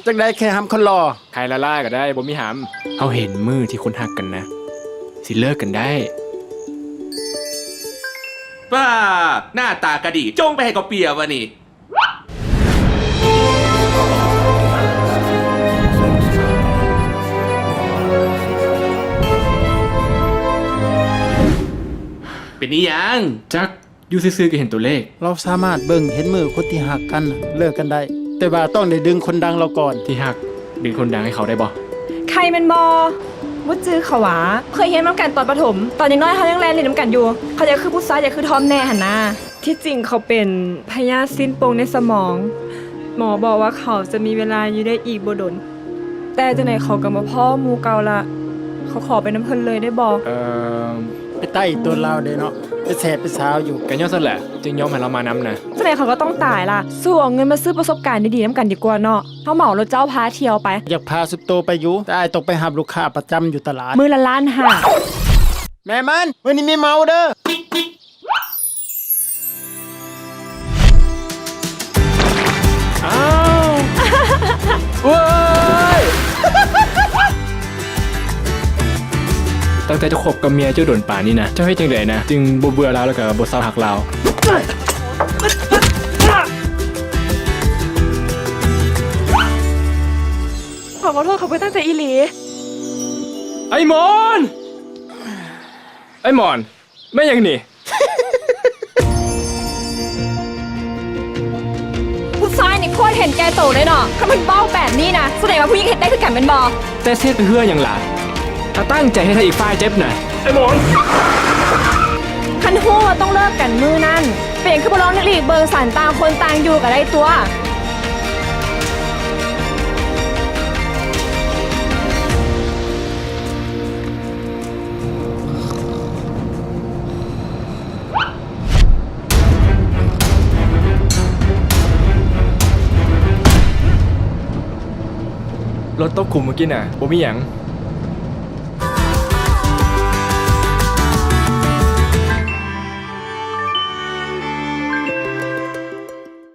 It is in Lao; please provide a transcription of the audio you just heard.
ຈັ່ງໃດແຄ່ຫຳຄົນຫຼໍ່? ໃຄລະລາຍກໍໄດ້ ບໍ່ມີຫຳ. ເຮົາເຫັນມື້ທີ່ຄົນຮັກກັນນະ ຊິເລີກກັນໄດ້. ປ້າ! ໜ້າຕາກະດີ ຈົ່ງໄປໃຫ້ເຂົາເປຍວະນີ້. ເປັນອີ່ຫຍັງ? ຈັກ ຢູ່ຊື່ໆກໍເຫັນຕົວເລກ. ເຮົາສາມາດເບິ່ງເຫັນມື້ຄົນທີ່ຮັກກັນເລີກກັນໄດ້, ແຕ່ວ່າຕ້ອງໄດ້ດຶງຄົນດັງເຮົາກ່ອນ. ທີ່ຮັກ ດຶງຄົນດັງໃຫ້ເຂົາໄດ້ບໍ່? ໃຄແມ່ນບໍ່? ບໍ່ຈື່ເຂົາຫວາ? ເຄີຍຮຽນນຳກັນຕອນປະຖົມ, ຕອນຍັງນ້ອຍເຮົາຍັງແລ່ນຫຼິ້ນນຳກັນຢູ່. ເຂົາຢາກຄືຜູ້ຊາຍ, ຢາກຄືທອມແດ່ຫັ້ນນາ. ທີ່ຈິງເຂົາເປັນພະຍາດຊີ້ນໂປ່ງໃນສະໝອງ. ໝໍບອກວ່າເຂົາຈະມີເວລາຢູ່ໄດ້ອີກບໍ່ດົນ. ແຕ່ຈັ່ງໃດເຂົາກໍບໍ່ພໍ້ໝູ່ເກົ່າລະ. ເຂົາຂໍໄປນຳເພິ່ນເລີຍໄດ້ບໍ່? ເອີ ໄປໄຕ້ຕົວລາວເດ້ເນາະ, ໄປແຊບໄປສາວຢູ່. ກໍຍ້ອນຊັ້ນແຫຼະ ຈຶ່ງຍອມໃຫ້ລາວມານຳນະ. ຈັ່ງໃດເຂົາກໍຕ້ອງຕາຍລະ. ສູ້ເອົາເງິນມາຊື້ປະສົບການດີໆນຳກັນດີກວ່າເນາະ. ເຮົາເໝົາລົດເຈົ້າພາທ່ຽວໄປ. ຢາກພາສຸດໂຕໄປຢູ່, ແຕ່ອ້າຍຕ້ອງໄປຮັບລູກຄ້າປະຈຳຢູ່ຕະຫຼາດ. ມື້ລະລ້ານຫ້າ. ແມ່ມັນ, ມື້ນີ້ມີເໝົາເດີ້. ອ້າວ ເວີຍ! ຕັ້ງແຕ່ເຈົ້າຄົບກັບເມຍເຈົ້າດົນປານນີ້ນະ, ເຈົ້າເຮັດຈັ່ງໃດນະ ຈຶ່ງບໍ່ເບື່ອລາວ ແລ້ວກໍບໍ່ເຊົາຮັກລາວ? ຂ້ອຍຂໍໂທດ, ຂ້ອຍບໍ່ໄດ້ຕັ້ງໃຈອີ່ຫຼີ. ໄອ້ໝອນ! ໄອ້ໝອນ! ແມ່ນຫຍັງນີ້? ຜູ້ຊາຍນີ້ໂຄດເຫັນແກ່ໂຕເລີຍເນາະ. ຄັນເພິ່ນເວົ້າແບບນີ້ນະ ສະແດງວ່າຜູ້ຍິງເຮັດໄດ້ຄືກັນແມ່ນບໍ່? ແຕ່ເຮັດໄປເພື່ອຫຍັງລະ? ຖ້າຕັ້ງໃຈເຮັດໃຫ້ອີກຝ່າຍເຈັບນະ. ໄອ້ໝອນ! ຄັນຮູ້ວ່າຕ້ອງເລີກກັນມື້ນັ້ນ, ເປັນຫຍັງຄືບໍ່ລອງຫຼີກໆເບິ່ງສັນ, ຕ່າງຄົນຕ່າງຢູ່ກໍໄດ້ຕົວະ. ລົດຕົກຂຸມມື້ກີ້ນະ ບໍ່ມີຫຍັງ.